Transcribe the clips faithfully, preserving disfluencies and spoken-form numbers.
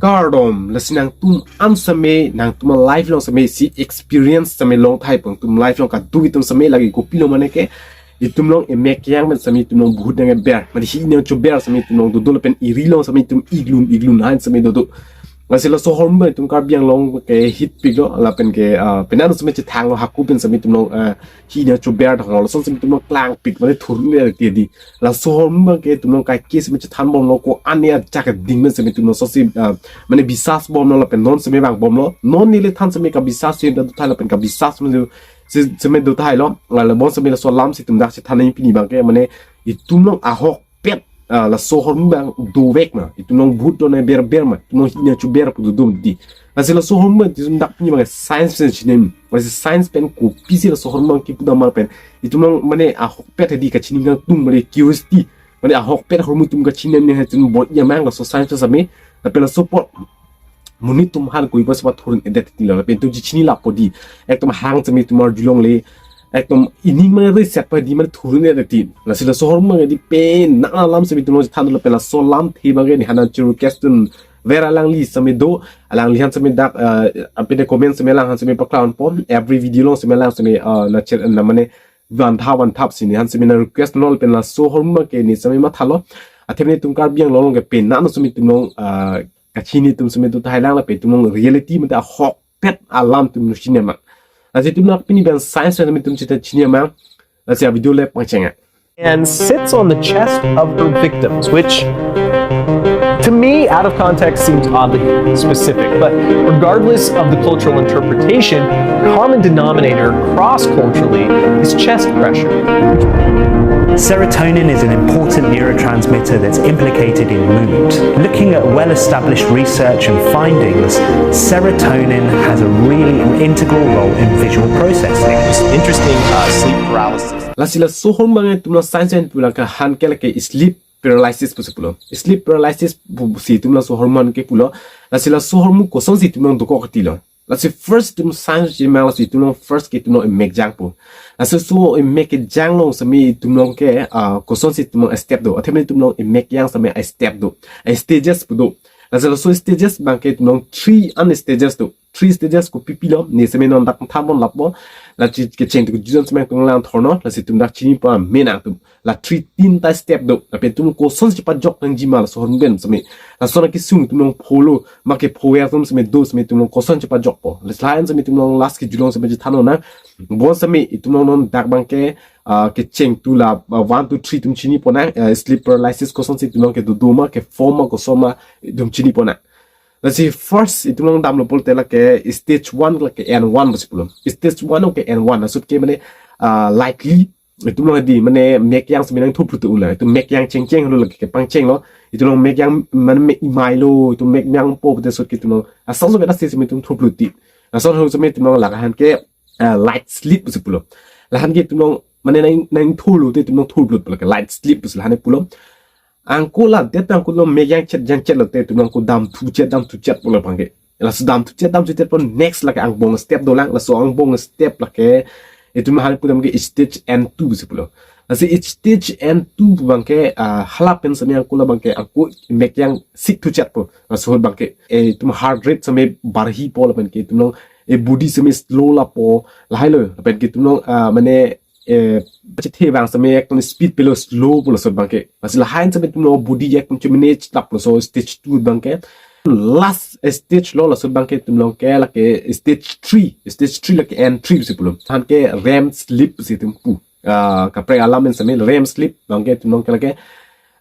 Kardom, lasi nangtum an same, nangtum life along same, si experience same long thai pon, tum life along kaduk itum same lagi kopilo mane ke, itum along emek yang men same itum along bahut nangkeber, mane hi nangchober same itum along dodo lapen eri along same itum iglun iglun han same dodo. Lasi laso ahormu abang itum Karbi Anglong ke hitpik lo, lapen ke, ah, penang same chethang lo, hako pen same itum along, ah, hi nangchober thang lo, lason same itum along klangpik, mane thurun-e ti di. Laso ahormu abang ke itum along kaike same chethan bomlo, ko-an ajak ding men same itum along, so si, ah, mane bisas bomlo, lapen non same vang bomlo, non neli than same kabisas same do thai lapen kabisas same, si, same do thai lo, la, la bon same laso alam si itum dak chethan nangji pini abang ke, mane itum along ahokpet, ah, laso ahormu abang dovek ma, itum along bahut do nangberber ma, itum along hi nangchober pu dodum di. Lasi laso ahormu abang itum dak pini abang science pen chinem, lasi science pen kopisi laso ahormu abang kipu damar pen itum along mane ahokpet hedi kachini kangtung, mane curiosity, mane ahokpet ahormu itum kachinem ne itum bor-i amang laso science same, lapen laso apot monit atum han koi pas thurun-edet ti lo, lapen itum chechini lapo di, ekdom hang same itum arjulongle, ekdom ining mane reset pa di mane thurun-edet ti. Lasi laso ahormu abang di penang alam same itum along chethan lo, lapen laso alamthe abang ke ne han nangchirukes dun ver alangli same do, alangli han same dak, eh, apine comment same lang han same paklang pon, every video along same lang same, eh, nangchir na mane vantha vanthap si ne han same nangrequest lo, lapen laso ahormu abang ke ne same mathalo. Athe mane itum Karbi Anglong along ke penang same itum along, ah, kachini atum same do thai lang, lapen itum along reality mate ahokpet alam itum along chini amang. Lasi itum dak pini abang science same itum chita chini amang. Lasi avideo le pangcheng-e. And sits on the chest of her victims, which to me, out of context, seems oddly specific. But regardless of the cultural interpretation, common denominator cross-culturally is chest pressure. Serotonin is an important neurotransmitter that's implicated in mood. Looking at well-established research and findings, serotonin has a really integral role in visual processing. Interesting, uh, sleep paralysis. Lasi laso ahormu abang itum along science pen pu lake han ke lake sleep paralysis pusi pulo. Sleep paralysis pusi itum laso ahormu abang ke pulo. Lasi laso ahormu kosonsi itum along dokok ti lo. Lasi first itum science chemang, lasi itum along first ke itum along emek jangpo. Lasi laso emek kejang along same itum along ke, ah, kosonsi itum along step do, athe mane itum along emek yang same step do, stages pu do. Lasi laso stages abang ke itum along three an stages do. Three stages kopi pilo, ne same non dak than pon lapo. Lasi kecheng tu jujon same itum lang thorno, lasi itum dak chini pa menang tu. La three tinta step do. Lapen itum kosonsi pajok nangji ma laso ahormu abang same. Laso nangkesung itum along pho lo, ma ke pho ya atum same do same itum along koson chepajokpo. Lasi lahen same itum along last kejulong same chethan nang. Bon same itum along non dak abang ke, ah, kecheng tu la, ah, one, two, three itum chini pon nang, ah, sleep paralysis kosonsi itum along kedo do ma, ke form ma, koson ma itum chini pon nang. Lasi first itum along damlo pulote lake stage one lake N one pusi pulo. Stage one lake N one, laso ke mane, ah, likely itum along di mane mek yang same nangthuphlut lo, itum mek yang chengcheng lo lake kepangcheng lo, itum along mek yang mane mek imai lo, itum mek yang po pute sot ke itum along asal so beta stage same itum thuphlut ti. Asal so same itum along lake han ke, ah, light sleep pusi pulo. Lahan ke itum along mane nang, nangthu lo te itum along thuphlut lake light sleep pusi lahan pulo. Angko ladet angko along mek yang chet yang chet lote itum along ko damthuchet damthuchet pulo abang ke. Laso damthuchet damthuchet pon next lake angbong step dolang, laso angbong step lake itum han pu abang ke stage N two pusi pulo. Lasi stage N two pu abang ke, ah, hala pen same angko la abang ke angko mek yang sikthuchetpo. Laso ahut abang ke, eh, itum heart rate same barhipo lapen ke itum along, eh, body same slow lapo, lahai lo, lapen ke itum along, ah, mane, eh, chethe abang same ekdom speed pelo slow pulo laso abang ke. Lasi lahen same itum along body ekdom chemanage lap laso stage two abang ke. Last stage lo laso abang ke itum along ke lake stage three, stage three lake N three pusi pulo. Han ke REM sleep si itum pu. Ah, kaprek alam men same REM sleep abang ke itum along ke lake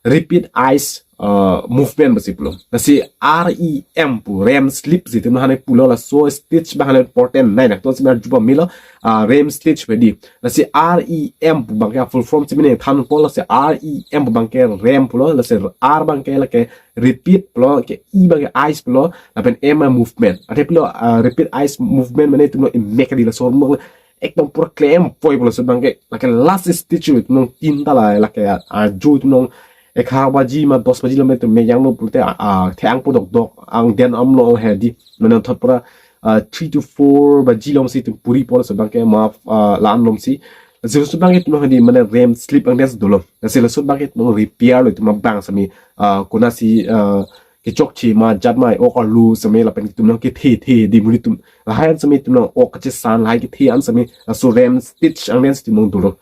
rapid eyes, uh, movement pusi pulo. Lasi REM pu, REM sleep si itum han pulo, laso stage abang han important nai nak to sima juba milo, ah, REM stage pu di. Lasi REM pu abang ke full form sime ne thanpo, lasi REM pu abang ke REM pulo, lasi R abang ke lake rapid pulo, ke E abang ke eyes pulo, lapen M a movement. Athe pulo, ah, rapid eyes movement mane itum along emek di laso ahormu ekdom pura klempoi pulo laso abang ke, lake last stage lo itum along tinta la lake, ah, jo itum along egharo baji ma dos baji lo me itum mek yang lo pulote, ah, ah, the-ang po dokdok, angden amlo he di, mane thot pura, ah, three to four baji lo si itum puri po laso abang ke ma, ah, la-an lo si. Lasi laso abang ke itum along di mane REM sleep angden si dolo. Lasi laso abang ke itum along repair lo itum abang same, ah, konatsi, ah, kechokche ma jat ma ok arlo seme lapen itum along kethe the di muni tum. Lahai an seme itum along ok kachesan lahai kethe an seme laso REM stage angdeng si itum along dolo.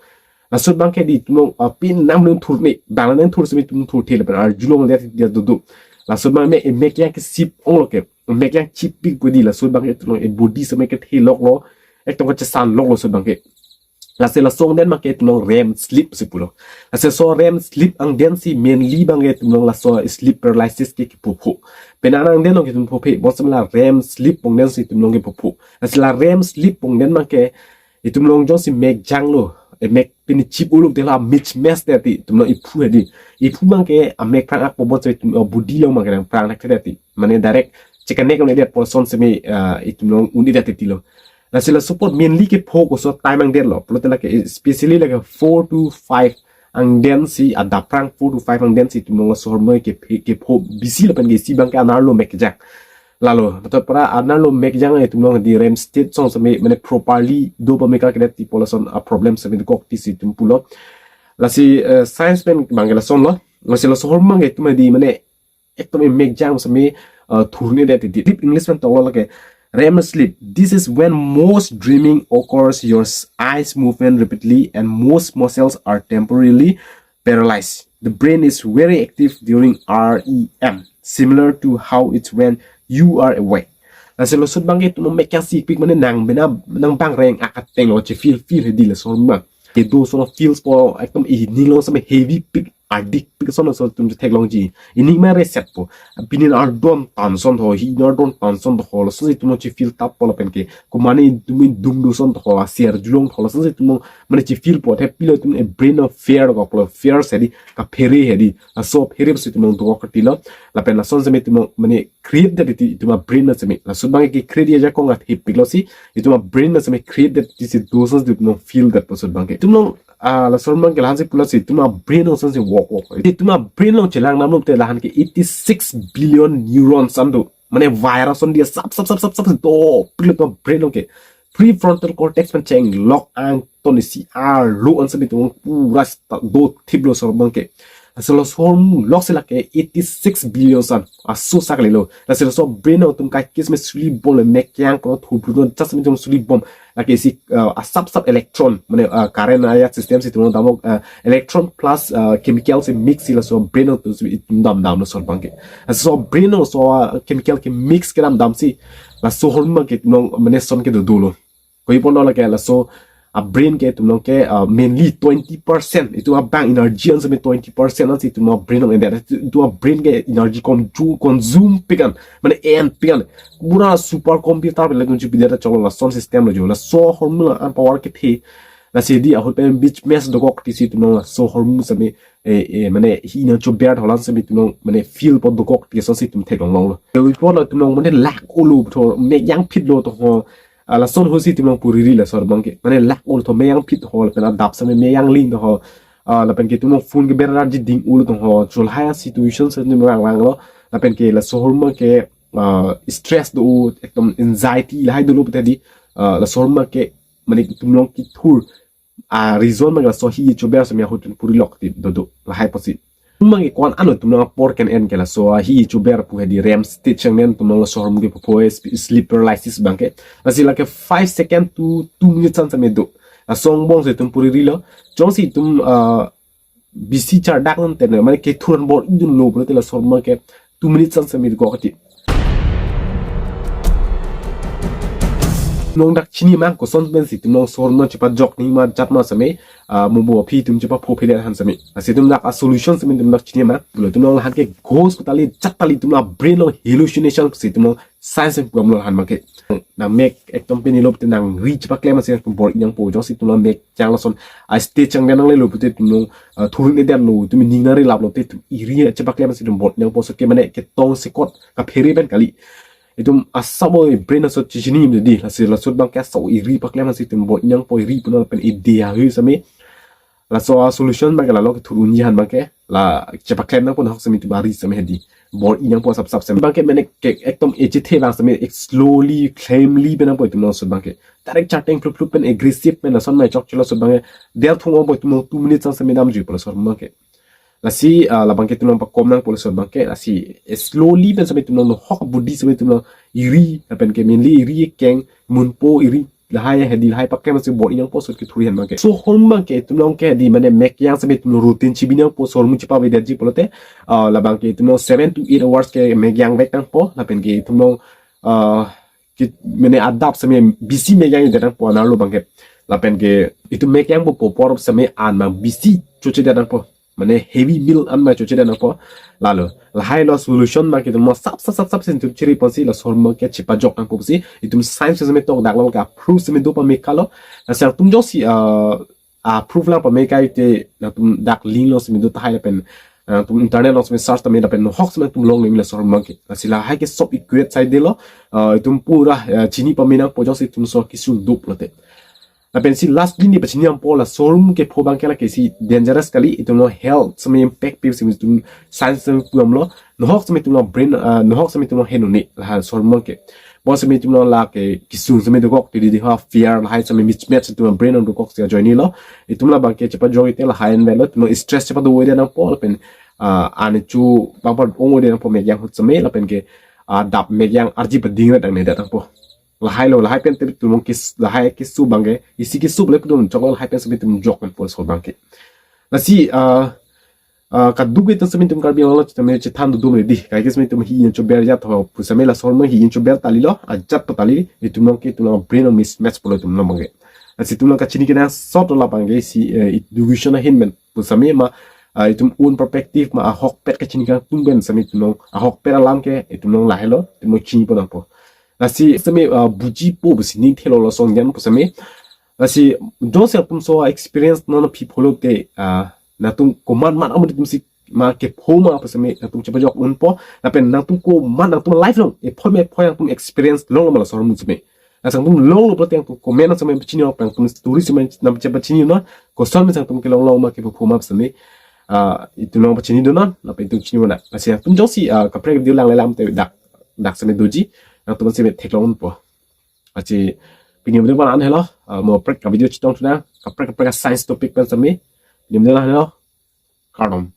Laso abang ke di itum along, ah, pin nam lun thur ne, bang nang thur seme itum thur the lapen arjulong le dia dodo. Laso abang me emek yang kesip onglo ke, emek yang chipik pu di laso abang ke itum along e body seme kethe loklo, ekdom kachesan loklo laso abang ke. Lasi laso angdeng abang ke itum along REM sleep si pulo. Lasi laso REM sleep angdeng si mainly abang ke itum along laso sleep paralysis ke kepho pho. Penang angdeng along ke itum pho phe, bonsam la REM sleep angdeng si itum along kepho pho. Lasi la REM sleep angdeng abang ke itum along jongsi mek janglo, emek pini chip ulo te la mismatch te ti itum along iphu hedi. Iphu abang ke amek phrang akpo bonsam itum, uh, body along abang ke nang phrang thak the ti. Mane direct chekanek ne dia person seme, uh, itum along un-e dia ti lo. Lasi laso apot mainly kepho koso time angdeng lo. Pulote lake especially lake four to five angdeng si adap phrang four to five angdeng si itum along laso ahormu kephe, kepho bisi lapen ke isi abang ke anerlo mek jang. Lalo, betul para anerlo mek jang itum along di REM state song seme mane properly do pameka kedet ti polason a problem seme dokok ti si itum pulo. Lasi, eh, science pen abang ke lason lo. Lasi laso ahormu ke itum di mane ekdom emek jang seme, uh, thur ne det di. Deep English pen toklo lake REM sleep. This is when most dreaming occurs, your s- eyes movement rapidly and most muscles are temporarily paralyzed. The brain is very active during REM, similar to how it's when you are awake. Lasi laso abang ke itum mek yang sipik mane nang bena nang bang reng akateng lo che feel feel hedi laso ahormu. Ke do sono feels po ekdom ining along seme heavy pik adik pik sono so itum theklongji. Ining ma reset po. Pini ardom tan son tho, hi ardom tan son tho, laso si itum along che feel tap po lapen ke. Kumane itum dung do son tho, asiar julong tho, laso si itum along mane che feel po, the pilo itum e brain of fear ko plo fear hedi, kaphere hedi. Laso phere si itum along dokok ti lo. Lapen lason seme itum along mane create det ti itum abrain na seme. Laso abang ke create ya jakong athip pik lo si itum abrain na seme create det ti si do son itum along feel det laso abang ke. Itum along, ah, laso abang ke lahan si pulo si itum abrain along son si work work. Itum abrain along chelang damlo te lahan ke eighty six billion neurons an do. Mane virus on dia sap sap sap sap sap do pik lo itum abrain along ke. Prefrontal cortex pen chenglok angton isi arlo an seme itum pura sta- do thip lo laso abang ke. Laso laso ahormu lok si lake eighty six billion an. Aso sak lelo. Laso laso brain along itum kaikis me suli bom le mek yang kono thubru no just me itum suli bom. Lake isi, uh, asap sap electron. Mane, uh, current aya system si itum damlo, uh, electron plus, uh, chemical si mix si laso brain along itum si itum dam dam laso abang ke. Laso brain along laso, uh, chemical ke mix kedam dam si. Laso ahormu ke itum along mane son ke do dolo. Koi pon lo lake laso abrain ke itum along ke, uh, mainly twenty percent. Itum abang energy an seme twenty percent an si itum abrain along endet. Itum abrain ke energy consume, consume pik an. Mane en pik an. Pura super computer pele itum chipideta cholo lason system lo jo. Laso ahormu an power kethe. Lasi di ahut pen mismatch dokok ti si itum along laso ahormu seme, eh, eh, mane hi nang chober tholan seme itum along mane feel po dokok ti son si itum theklong longlo. Koi pon lo itum along mane lak olo tho mek yang phit lo tho. Ah, lason ahut si itum along puri ri laso abang ke. Mane lak olo tho mek yang phit ho lapen adap seme mek yang ling tho. Ah, lapen ke itum along phone ke berar ji ding olo tho. Chol haya situation seme rang rang lo. Lapen ke laso ahormu ke, ah, stress do ekdom anxiety lahai dolo pute di. Ah, laso ahormu ke mane itum along kethur. Ah, reason abang ke laso hi chober seme ahut pen puri lok ti dodo lahai posi. Itum abang ke ko-an ano itum along apor ke-en ke laso hi chober pu hedi REM stage angdeng itum along laso ahormu kepho pho sp- sleep paralysis abang ke. Lasi lake five second to two minutes an seme do. Laso angbong si itum puri ri lo. Jongsi itum, ah, bisi chardak non tene mane kethur an bor-i dunlo pulote laso ahormu ke two minutes an seme dokok ti. Itum along dak chini ma koson pen si itum along laso ahormu chepajok ni ma jat ma seme, ah, mo bo aphi itum chepapho phe det han seme. Lasi itum dak a solution seme itum dak chini ma. Pulo itum along lahan ke ghost kutali jat tali itum along brain along hallucination si itum along science pen puam lo lahan abang ke. Nang mek ekdom pini lo pute nang ri chepaklem si itum bor-i nangpo jongsi itum along mek jang lason a stage angdeng nanglelo pute itum along, ah, thur ne det lo itum ining nang ri lap lo pute itum iri chepaklem si itum bor-i nangpo so ke mane ketong sekot kaphere pen kali. Itum asap o brain aso chichini im di lasi laso abang ke asap iri paklem si itum bor-i nangpo iri puno lapen ide ahu seme. Laso a solution abang ke lalo kethur unji han abang ke la chepaklem nangpo nahok seme itum ari seme hedi. Bor-i nangpo sap sap seme abang ke mane ke ekdom echethe abang seme ek slowly, calmly pen nangpo itum laso abang ke. Direct chatting flup flup pen aggressive pen lason mai chok chelo laso abang ke. Del thung ongpo itum along two minutes an seme damjuipo laso abang ke. Lasi ah, labang ke itum along pakom nangpo laso abang ke, lasi eh, slowly pen seme itum along nohok body seme itum along iri, lapen ke mainly iri keng munpo iri lahai hedi lahai pakem si bor-i nangpo, so kethuri an abang ke. So hormone abang ke itum along ke di mane mek keyang seme itum along routine chibi nangpo, so hormone chepavedetji pulote ah, labang ke itum along seven to eight hours ke mek keyang vek nangpo, lapen ke itum along ah, ki mane adap seme bisi mek keyang det nangpo, anerlo abang ke. Lapen ke itum mek keyangpo apor seme an abang bisi chochedet nangpo, mane heavy meal an abang chochedet nangpo. Lalo lahai lo solution abang ke itum along sap sap sap sap si itum chiri ponsi laso hormone abang ke chepajok nangpo pusi itum science seme tok, dak along ke approve seme do pame kalo. Lasi nangtum jongsi ah, approve lang pame kai te nangtum dak link along seme do tahai lapen ah, nangtum internet along seme search tame lapen nohok seme nangtum long nangji laso hormone abang ke. Lasi lahai ke sob equate saidelo ah, itum pura ah, chini pame nangpo jongsi itum laso kesung do pulote. Lapen si lastly ne pachini nangpo laso hormone kepho abang ke lake si dangerous kali, itum along health seme impact pe seme itum science seme pu damlo. Nohok seme itum along brain ah, nohok seme itum along heno ne laso hormone abang ke. Bon seme itum along lake kesung seme dokok, tidi di ha fear lahai seme mismatch itum along brain along dokok si ajoine lo. Itum labang ke chepajok ite lahai an avelo, itum along stress chepado-oidet nangpo lapen ah, an chu bang par ong-oidet nangpo mek keyang ahut seme, lapen ke ah, adap mek keyang arji padingret nangne det nangpo. Lahai lo, lahai pen te itum along kes lahai keso abang ke, isi keso le itum choklo, lahai pen seme itum jok nangpo laso abang ke. Lasi ah, ah, kaduk itum seme itum Karbi Anglong along seme chethan dodun re di, kaike seme itum hi inchober ajat ho pu seme laso hormone hi inchober kali lo, ajat pa kali, itum along ke itum along brain along mismatch pulo itum along abang ke. Lasi itum along kachini kenangsot lo labang ke si eh, education ahin pen pu seme ma ah, itum own perspective ma ahokpet kachini kangtung pen seme itum along ahokpet alam ke itum along lahelo, itum along chinipo nangpo. Lasi seme ah, bujipo pusi ning thelo lason jan pu seme. Lasi jongsi nangtum laso experience non aphi pulote ah, nangtum komat mat amonit atum si ma kepho ma pu seme nangtum chepajok unpo, lapen nangtum komat nangtum life along epho me epho nangtum experience longlo ma laso hormone seme. Lasi nangtum longlo pulote nangtum comment along seme pachini ok, nangtum story seme nangchepachini non, koson me nangtum kelong long ma kepho ma pu seme ah, itum along pachini dun non, lapen itum chini mana. Lasi nangtum jongsi ah, kaprek video langle alam te dak dak seme doji, nangtum seme theklong unpo. Lasi pini video abang an helo, ah, mo kaprek ka video chetong thu nang, kaprek kaprek science topic pen seme. Pini video an helo. Kardom.